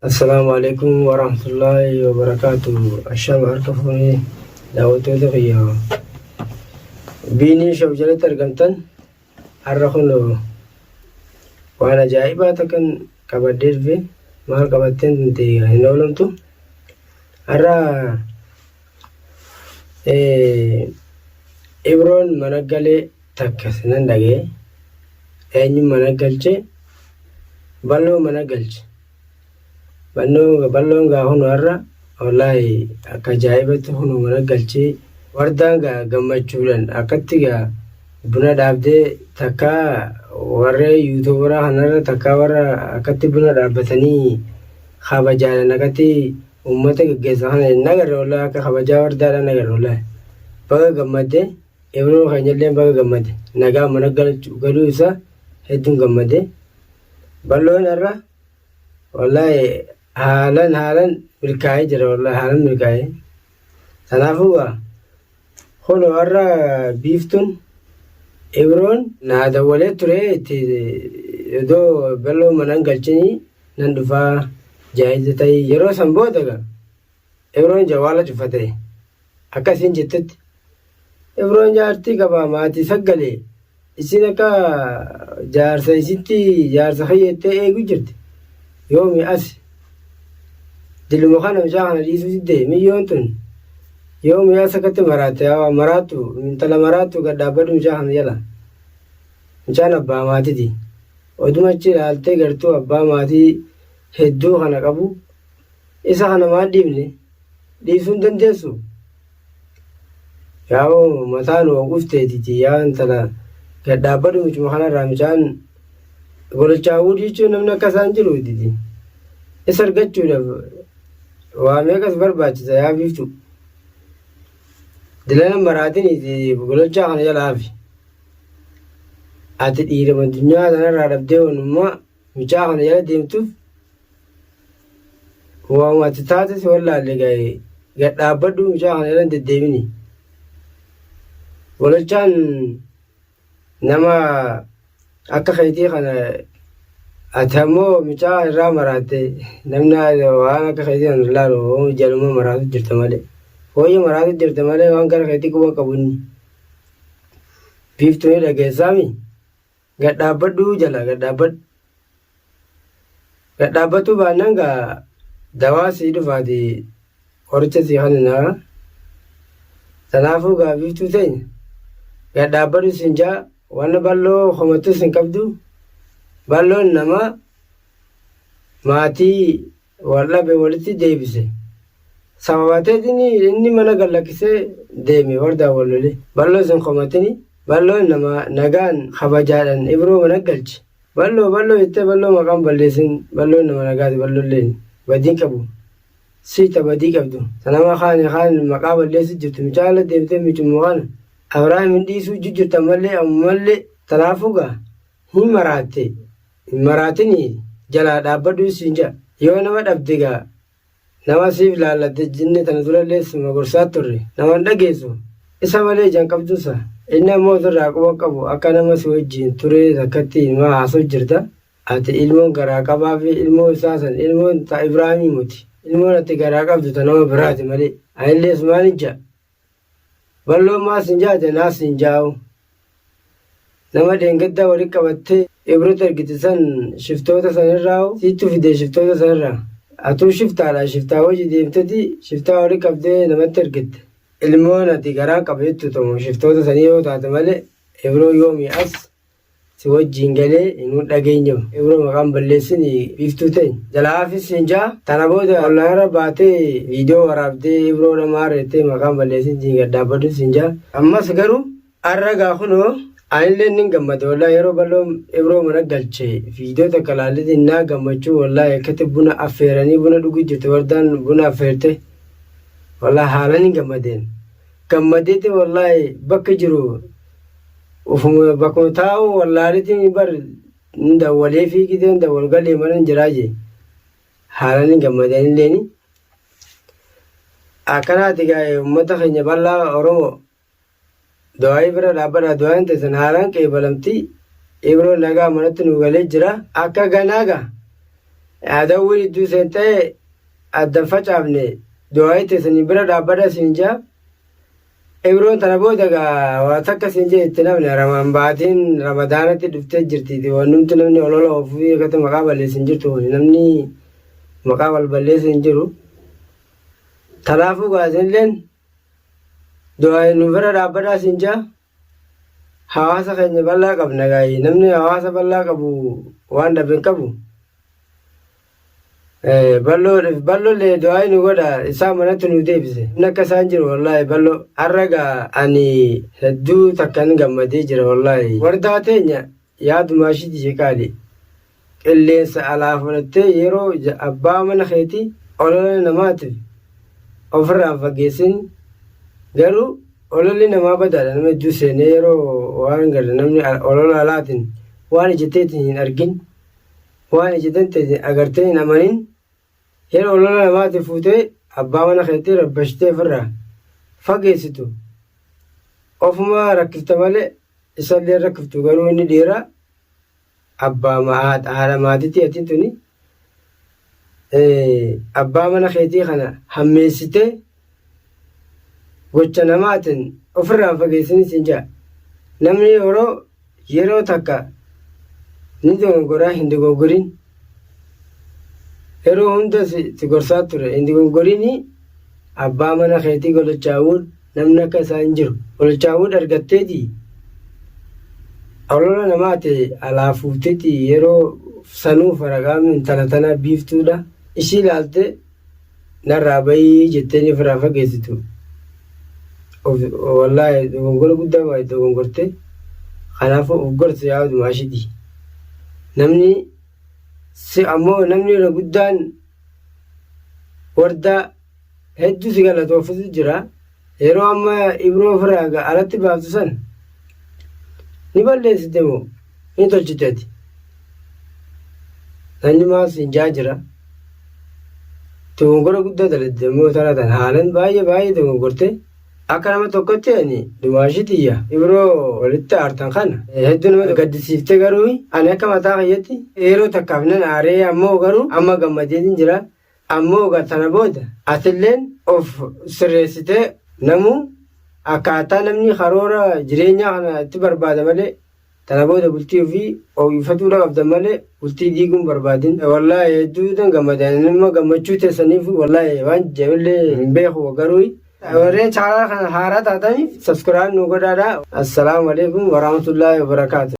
Assalaamu alaikum warahmatullaahi wabarakaatu. Ashama harka fuunee daawwattoota kiyya Biinii Shop jalatti argamtan har'a kun waan ajaa'ibaa takkan qabadhee dhufe maal qabatteen tunte hin oolamtu. Har'a Ibroon mana galee takka sinan dhaga'e eenyuun mana galche bal'oo mana galche. Bal'oon gaa hunu har'a wallaahi akka ajaa'ibatti hunu mana galchee wardaan gaa gammachuudhaan akkatti gaa buna dhaabdee takkaa warra yuutuubaraa kanarra takkaa warra akkatti buna dhaabbatanii kabajaadhaan akkatti uummata gaggeessa kana hin agarre wallaahi akka kabajaa wardaadhaan agarre wallaahi baga gammadde Ibroo keenyallee baga gammade nagaa mana galuu isaa hedduun gammade bal'oon har'a Wallaahi haalan haalan milkaa'ee jira wallaahi haalan milkaa'ee. Kanaafuu gaa kunoo har'a biiftuun Ibroon naa dawwalee ture itti iddoo bal'oo manaan galchinii nan dhufaa jaayiza ta'ii yeroo san booda gaa Ibroon jawaala cufate akkasiin jettetti Ibroon jaartii qaba maatii saggalee Isin akka jaarsa isitti jaarsa kiyya jettee eegu jirti. Yoomi as diluma kana mucaa kana dhiisuu didde miyyoon tun yoomi as akkatti maraatte haa maraattu intala maraattu gad dhaabbadhu mucaa kana jala. Mucaan abbaa maatiti. Oduma achi ilaaltee gartuu abbaa maatii hedduu kana qabu isa kana maal dhiifne dhiisuu hin dandeessu. Yaa'oo mataan hooqufteetiti yaa intala gad dhaabbadhu mucuma kanarraa mucaan golochaa wuudii jechuun namni akka isaan jiru didi. Isa argachuudhaaf waa meeqas barbaachisa yaa biiftu. Dilana maraatin golochaa kana jala hafi. Ati dhiirama addunyaa kanarraa dhabdee wanummaa mucaa kana jala deemtuuf Waanuma ati taate si wallaalle gahe gad dhaabbadhu mucaa kana jala hin deddeebini. Gololchaan nama akka keetii kana ati ammoo mucaa irraa maraatte namni waan akka keetii kana hin laalu jaluma maraatu jirta malee. Fooyya maraatu jirta malee waan gara keetii quba qabu inni. Biiftuu ni dhageessaami. Gad dhaabbadhu jala gad dhaabbadhu. Gad dhaabbatuu baannaan gaa dawaa sii dhufaati qoricha sii kaninaa. Tanaafuu gaa biiftuu teenya gad dhaabbadhu siin jaa wanna bal'oo homattus hin qabdu. Bal'oon nama maatii wal dhabe walitti deebise. Sababa ta'eetiin inni mana gad lakkisee deeme wardaan wal lole. Bal'oo sin komatini bal'oon nama nagaan kabajaadhaan ibroo mana galche. Bal'oo bal'oo jettee bal'oo maqaan balleessin bal'oon nama nagaati bal'oolleen badii qabu. Siita badii qabdu. Sanama kaan kaan maqaa balleessu jirtu mucaa ala deemtee micumu kana. Abrahaam hin dhiisuu jirta ammallee ammallee tanaafuu gaa hin maraatte hin maraatini jalaa dhaabbadhu siin jedha yoo nama dhabde gaa nama siif laallatte jinne tana durallee suma gorsaa turre nama hin dhageessu isa malee ija hin qabdusa inni ammoo sirraa quba qabu akka nama si wajjiin turee takkatti ilmaa haasoo jirta ati ilmoon garaa qabaa fi ilmoo isaa san ilmoon ta Ibraahimii muti ilmoon ati garaa qabdu ta nama biraati malee anillee sumaan ijja Balloon maa sin jaate naa sin jaa'u. Nama dheengaddaa wali qabattee Ibroota ergite san shiftoota sanirraa siittu fide shiftoota sanirraa. Atuu shiftaadha shiftaa wajji deemteti shiftaa wali qabdee namatti ergitte. Ilmoon ati garaa qaba jettu tomo shiftoota sanii yoo taate malee Ibroo yoomii as si wajjiin galee hin dhageenyew. Ibroo maqaan balleessin biiftuu teenya. Jalaa hafi siin jaa tana booda onlaayinarra baatee viidiyoo waraabdee Ibroo dhamaa reettee maqaan balleessin siin gad dhaabbadhu siin jaa. Ammas garuu arra gaa kunoo anillee nin gammade wallahi yeroo bal'oon Ibroo mana galche viidiyoo takka laalleetiin naa gammachuu wallahi akkatti buna affeeranii buna dhuguu jirti wardaan buna affeerte wallahi haalan hin gammadeen. Gammadeeti wallahi bakka jiru Ufuma bakkuma taa'u wallaalitiin bar hin dawwalee fi gideen dawwal galee mana hin jiraa jee. Haalaan hin gammadeen illeeni. Akkanaati gaa uummata keenya bal'aa Oromoo du'aayii bira dhaabbadha du'aayin teessan haalaan qeebalamti. Ibroo nagaa manatti nu galee jira. Akka ganaa gaa Adawwiin idduu seentee addan facaafne du'aa'ii teessanii bira dhaabbadha siin jaa. Ibroon tana booda gaa waa takka siin jee itti namni ramaan baatiin ramadaanatti dhuftee jirti. Wannumti namni olola ofii akkatti maqaa balleessu hin jirtu namni maqaa wal balleessu hin jiru. Kanaafuu gaa isinilleen du'aa'ii nu bira dhaabbadhaa siin jaa. Hawaasa keenya bal'aa qabna gaa'ii namni hawaasa bal'aa qabu waan dhabe hin qabu. Bal'oo bal'oollee du'aa nu godha isaa manatti nu deebise. Namni akka isaan jiru wallaahi bal'oo har'a gaa ani hedduu takkan gammadee jira wallaahi. Wardaa teenya yaadumaa ishiiti jeqaali. Qilleensa alaa fudhattee yeroo abbaa mana keetii olola namaatiif ofirraan fageessin garuu ololli namaa badaadha nama hedduu seenee yeroo waan garre namni olola alaatiin waan ija teetiin hin argin waan ija teetiin agartee hin amanin yeroo olola namaatiif fuutee abbaa mana keetii rabbashtee ofirraa fageessitu ofuma rakkifta malee isallee rakkiftu garuu inni dhiira abbaa haadha maatiitii atiin tuni abbaa mana keetii kana hammeessitee gocha namaatiin ofirraa fageessini siin jaa. Namni yeroo yeroo takka ni dogongoraa hin dogoggorin. Yeroo hunda si gorsaa ture hin dogoggorini abbaa mana keetii golochaawuun namni akka isaa hin jiru. Golochaawuun argatteetii olola namaati alaa fuuteeti yeroo sanuu faraqaan intala tanaa biiftuudha. Ishii ilaalte narraa bayii jettee ni ofirraa fageessitu. Wallaahi dogongora guddaa baay'ee dogongorte. Kanaafuu of gorsi yaaduma ashiti. Namni si ammoo namni irra guddaan wardaa hedduu si galatoofatu jira. Yeroo amma ibroo ofirraa alatti baaftu san ni balleessite moo ni tolchite ati. Namni maal siin jaa jira. Dogongora guddaa dalagde immoo tana tan haalan baay'ee baay'ee dogongorte. Akka nama tokkotti ani dumaashii tiyya ibroo walitti aartan kana hedduu nama gaddisiifte garuu ani akka mataa kiyyatti yeroo takkaaf nan aaree ammoo garuu amma gammadeetiin jira. Ammoo egaa tana booda atilleen of sirreessitee namuu akkaataa namni karoora jireenyaa kana itti barbaada malee tana booda bultii ofii oo'ifatuudha qabdan malee bultii diiguu hin barbaadin. Wallaahi hedduu tan gammade ani nama gammachuu teessaniif wallaahi waan jedhullee hin beeku garuu warreen chaanala kana haaraa taataniif subscribe nu godhaadha. Assalaamu alaikum warahmatullaahi wabarakaatu.